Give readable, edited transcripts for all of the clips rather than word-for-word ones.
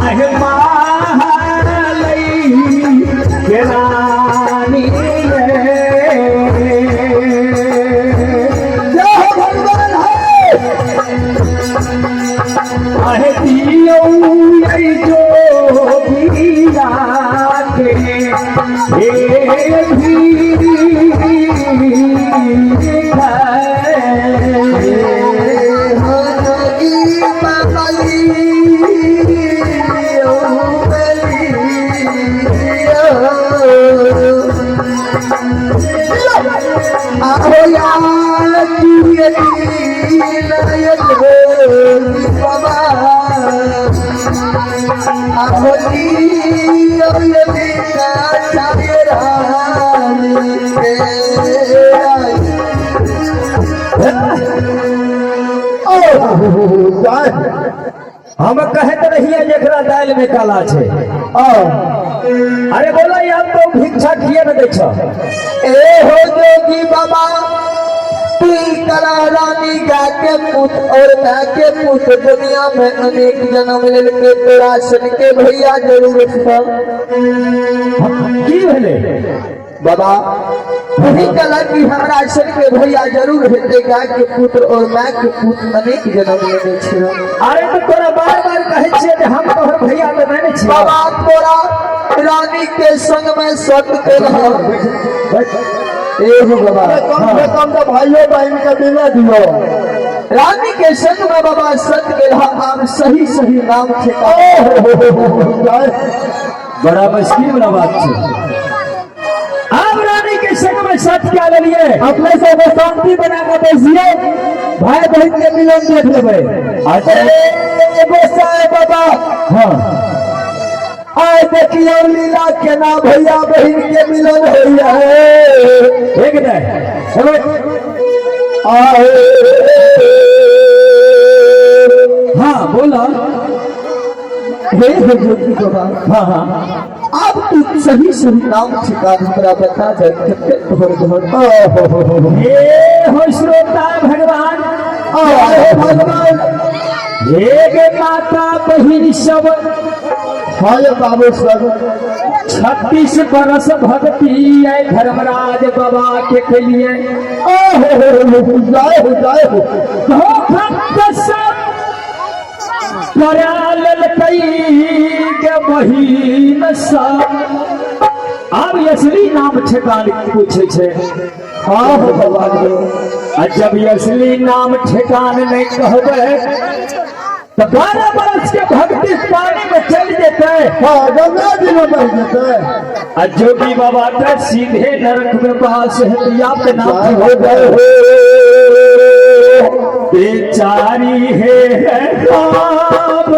आहे मालई के रानी रे। जय हो भगवान है। आहे दियौ जोगिया के हे भी। हो जोगी बाबा लियो बलियो। आहो यार जोगी बाबा आहो दियो यदि चाहे रानी के। हम कहत रहिए जेकरा दालि में काला छै। अरे बोला यार, तो भिक्षा किए न दै छ? ए हो जोगी बाबा, तू कला रानी गा के पुत और माँ के पुत दुनिया में अनेक जन्म लेलके, तोरा सन के भैया जरूर छ। की भेलै? बाबा, वही कला की हमरा सन के भैया जरूर हेतै, गाय के पुत्र और माँ के पुत अनेक जन्म लेने छै। अरे तो तोरा बार बार कहै छियै जे हम तोहर भैया तऽ नहि ने छियै। बाबा, तोरा रानी के संग में सट के रह। बैठ। ए हो बाबा। कम से कम तो भाइयों बहन के मिले दियो। रानी के संग में बाबा सत के रहा, आम सही सही नाम ठिकाना। बड़ा मुश्किल वाला बात छै। आब रानी के संग में सट क्या लेलिए? अपने से शांति बना के बैसिए, भाई बहन के मिलन देख लेबै। अच्छा। ए गोसाई बाबा। हाँ। आय देखियो लीला केना भैया बहन के मिलन होइया। एक नहीं। आए। हाँ, बोला। हे हो जोगी बाबा। हाँ हाँ अब तू सही सही नाम ठिकाना हमरा बता दे, कते तोहर घर? हे हो श्रोता भगवान। आए हो भगवान। हे गे माता बहिन सब। हाय बाबू सब। 36 बरस भक्ति आय धर्मराज बाबा के लिए। ओहो, जय हो, जय हो। भक्त सब करा ललकई के बहिन सब। आब असली नाम ठेकान पूछे छै। हाँ हो भगवान हो। आ जब असली नाम ठेकान नहीं कहबै तो 12 बरस के भक्ति पानी में चल जेतै। हाँ, गंगा जी में बह जेतै। आ जोगी बाबा तो सीधे नरक में बहास है। आपके नाम जय हो, जय हो। बेचारी है राम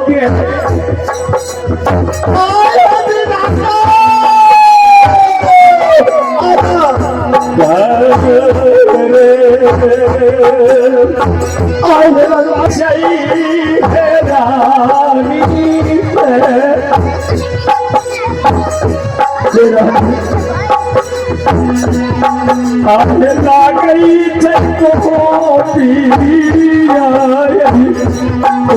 के। आए हो दीदार। आए हे भगवान। जय है रानी। आने लागई को पिया ओ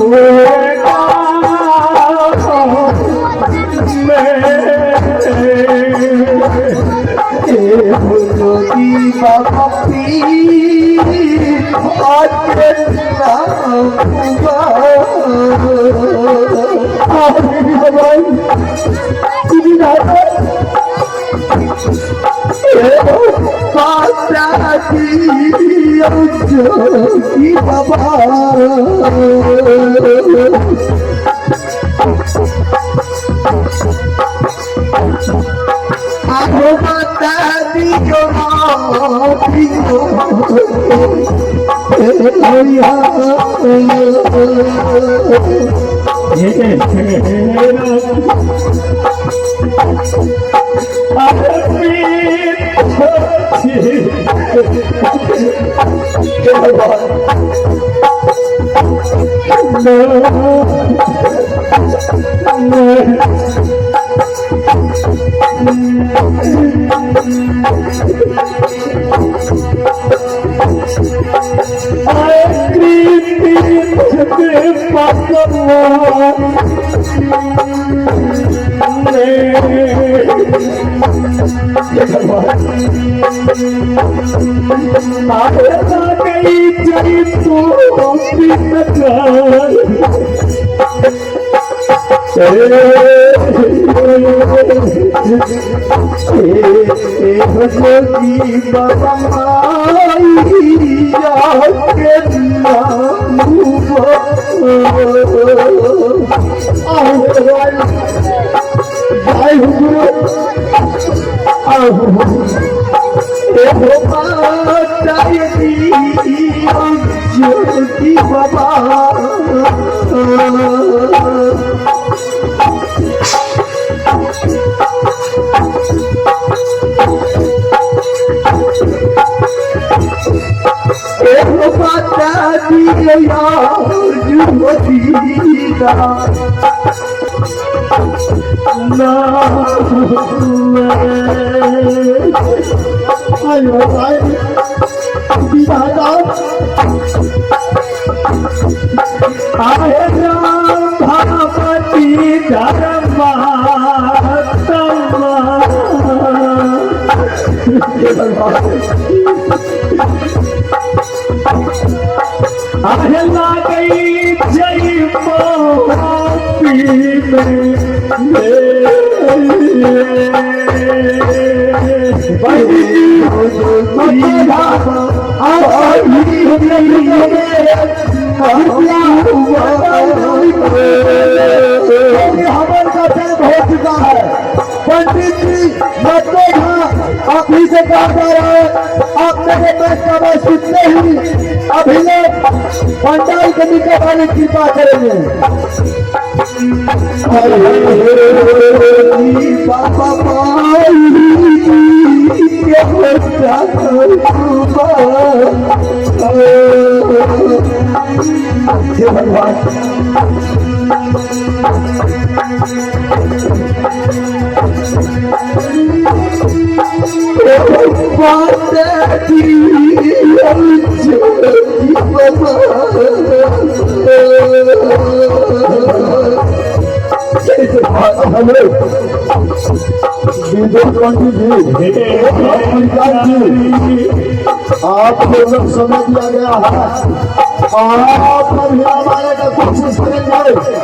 ए हो जोगी बाबा पीर आके नाम। आए भगवान दीदार। माता जोगी बाबा। आहो माता दियो दियो। कृति। हवन का टाइम हो चुका है। पंडित जी मत्तो झा आप ही से कहा जा रहा है, आप मेरे मैच का मैच सुनते ही अभिनव पंडाल के निकट आने की कृपा करेंगे। हमरे पंडित जी, आपको सब समय दिया गया है, आप अभी हमारे का कोशिश करेंगे।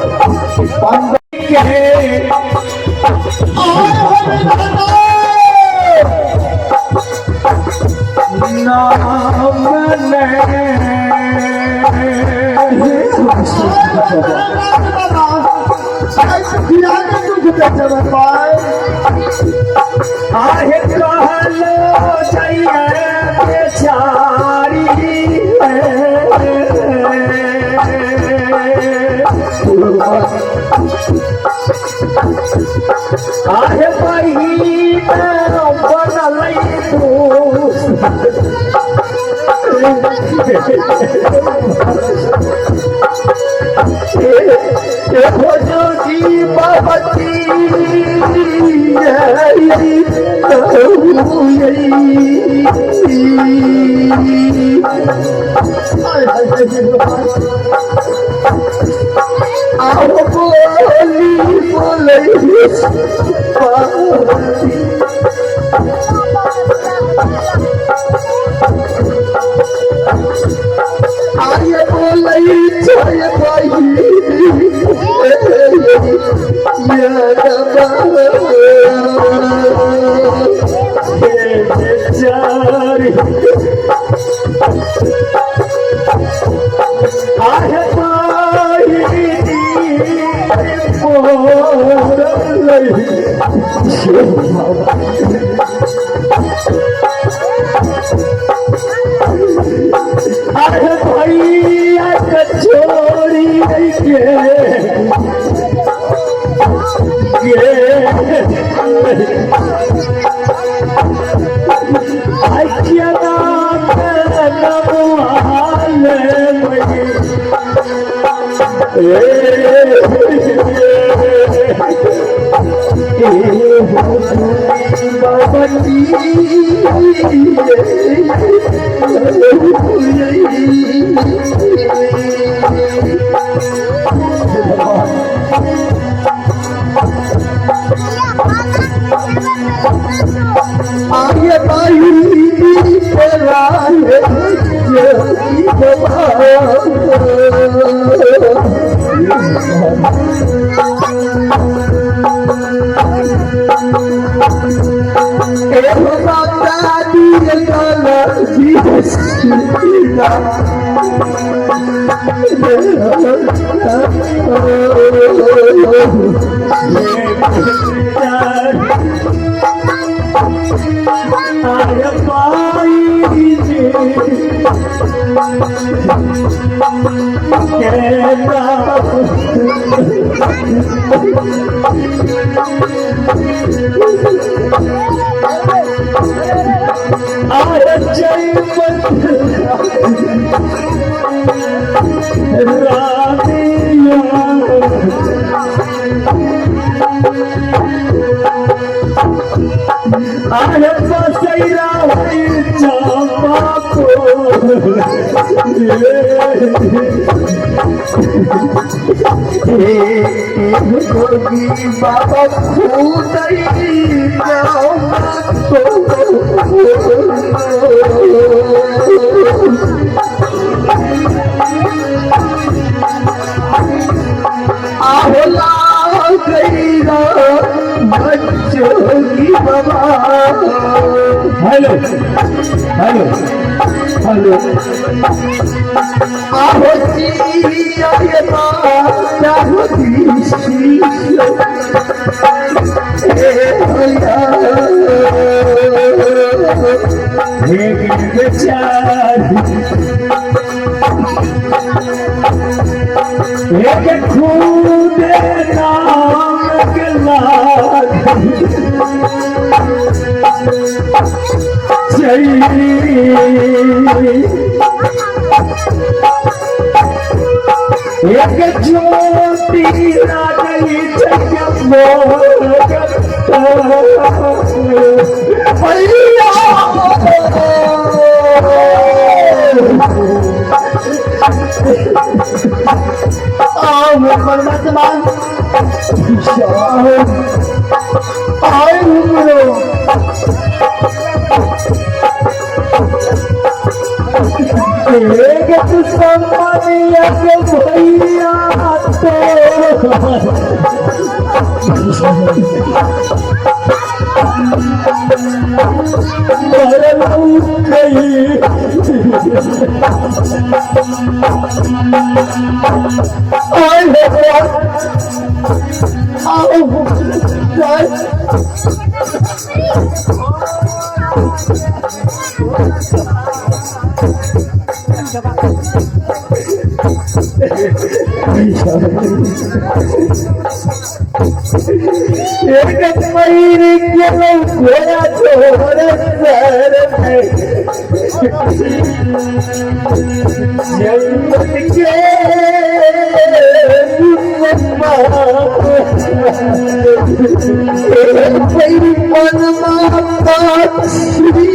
आहे कहलो जइए बेचारी आहे बहिन बनलै अरे भैया कचोरी के आर्य बाई राय जोगी बाबा। बाबा आहोला बाबा। Hello hello hello. आहो जी माता एक खूदे नाम के लाल एक ज्योति राजई परमात्मा आए एक भैया तो एक मयूर गेलो घोड़ा छोड़ सर में जन्मत के मन माता श्री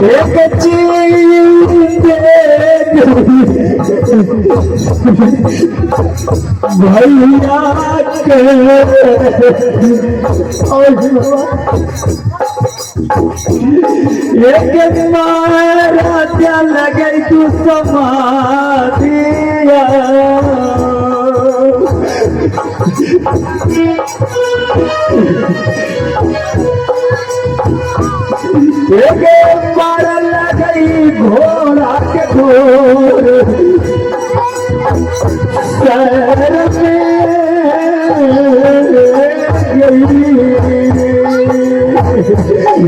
एक चीज भैया के एक मारा लगे तू समाधिया एक बार लगई घोड़ा के घोर सर में गई।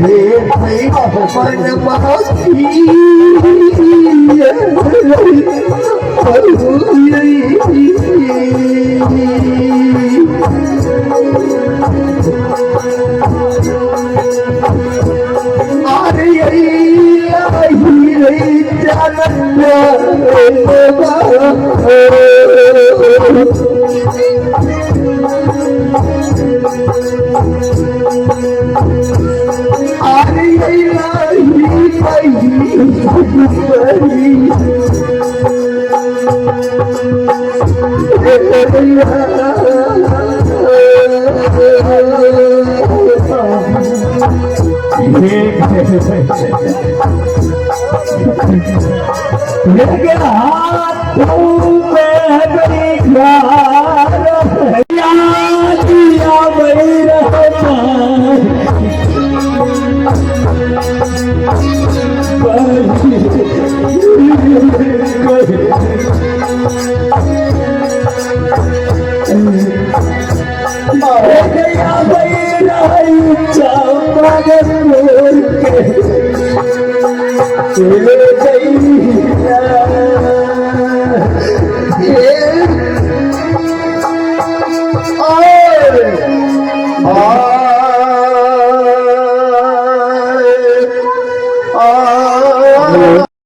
लेकिन हाथों में बड़ी दिया बड़ी रहमान गया बड़ी रही चंपा के